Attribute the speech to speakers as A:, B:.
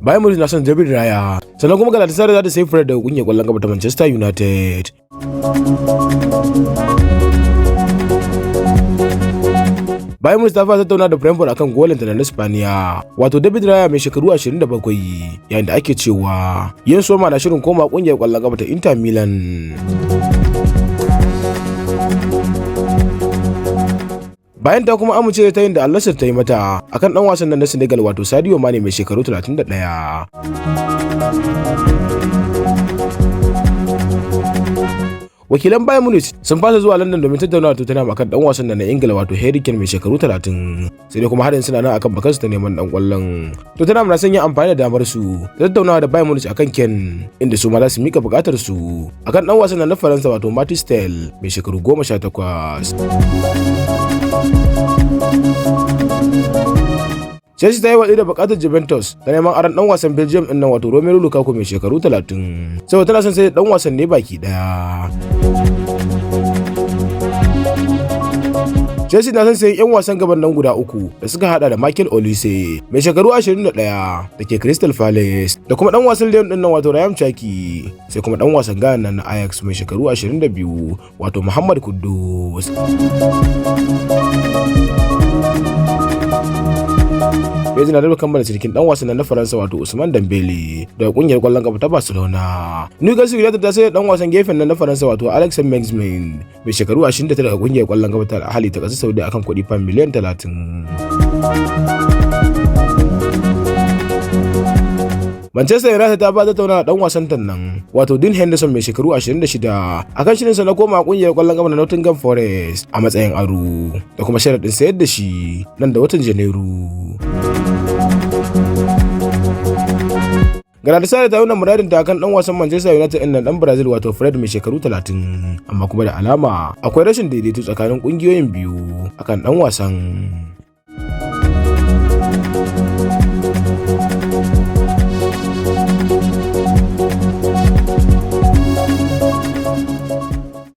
A: Bayern Munich na son David Raya, sannan kuma Galatasaray za ta sayi Fred daga kungiyar kwallon kafa ta Manchester United. Bayern Munich ta fara tattauna da Brentford akan golan ta na Spaniya, wato David Raya mai shekaru 27, yayin da ake cewa Yin Soma na shirin koma kungiyar kwallon kafa ta Inter Milan. Bayan ta kuma amince da tayin da Al Nassr ta yi mata akan dan wasan nan na Senegal, wato Sadio Mane mai shekaru 31. Wakilan Bayern Munich sun fasa zuwa London domin tattaunawa Tottenham akan dan wasan nan na Ingila, wato Harry Kane mai shekaru 30. Sai dai kuma harin suna nan akan bakansu ta neman dan kwallon. Tottenham na son yin amfani da damar su da tattaunawa da Bayern Munich akan Kane, inda su ma za su mika bukatar su akan dan wasan nan na Faransa, wato Mathys Tel mai shekaru 18. Chelsea ta yi watsi da bukatar Juventus ta neman aron dan wasan Belgium din nan, wato Romelu Lukaku mai shekaru 30, saboda tana son sai dan wasan ne baki daya. Chelsea na son sayan 'yan wasan gaban nan guda uku da suka hada da Michael Olise mai shekaru 21 da ke Crystal Palace, da kuma dan wasan Lyon din nan, wato Ryan Cherki, sai kuma dan wasan Ghana nan na Ajax mai shekaru 22, wato Muhammad Kudus. Messi na da kammala cinikin dan wasan na Faransa, wato Usman Dembele, daga kungiyar kwallon kafa ta Barcelona. Newcastle United ta sayar dan wasan gefen nan na Faransa, wato Alex Maximin mai shekaru 29, daga kungiyar kwallon kafa ta Al Ahly ta kasar Saudi akan kuɗi fam miliyan 30. Manchester United ta ba tattauna dan wasan ta nan, wato Dean Henderson mai shekaru 26, akan shirinsa na koma kungiyar kwallon kafa na Nottingham Forest a matsayin aro da kuma sharaɗin sayar da shi nan da watan Janairu. Galatasaray ta nuna muradin ta kan dan wasan Manchester United ɗin nan dan Brazil, wato Fred mai shekaru 30, amma kuma da alama akwai rashin daidaito tsakanin kungiyoyin biyu akan dan wasan.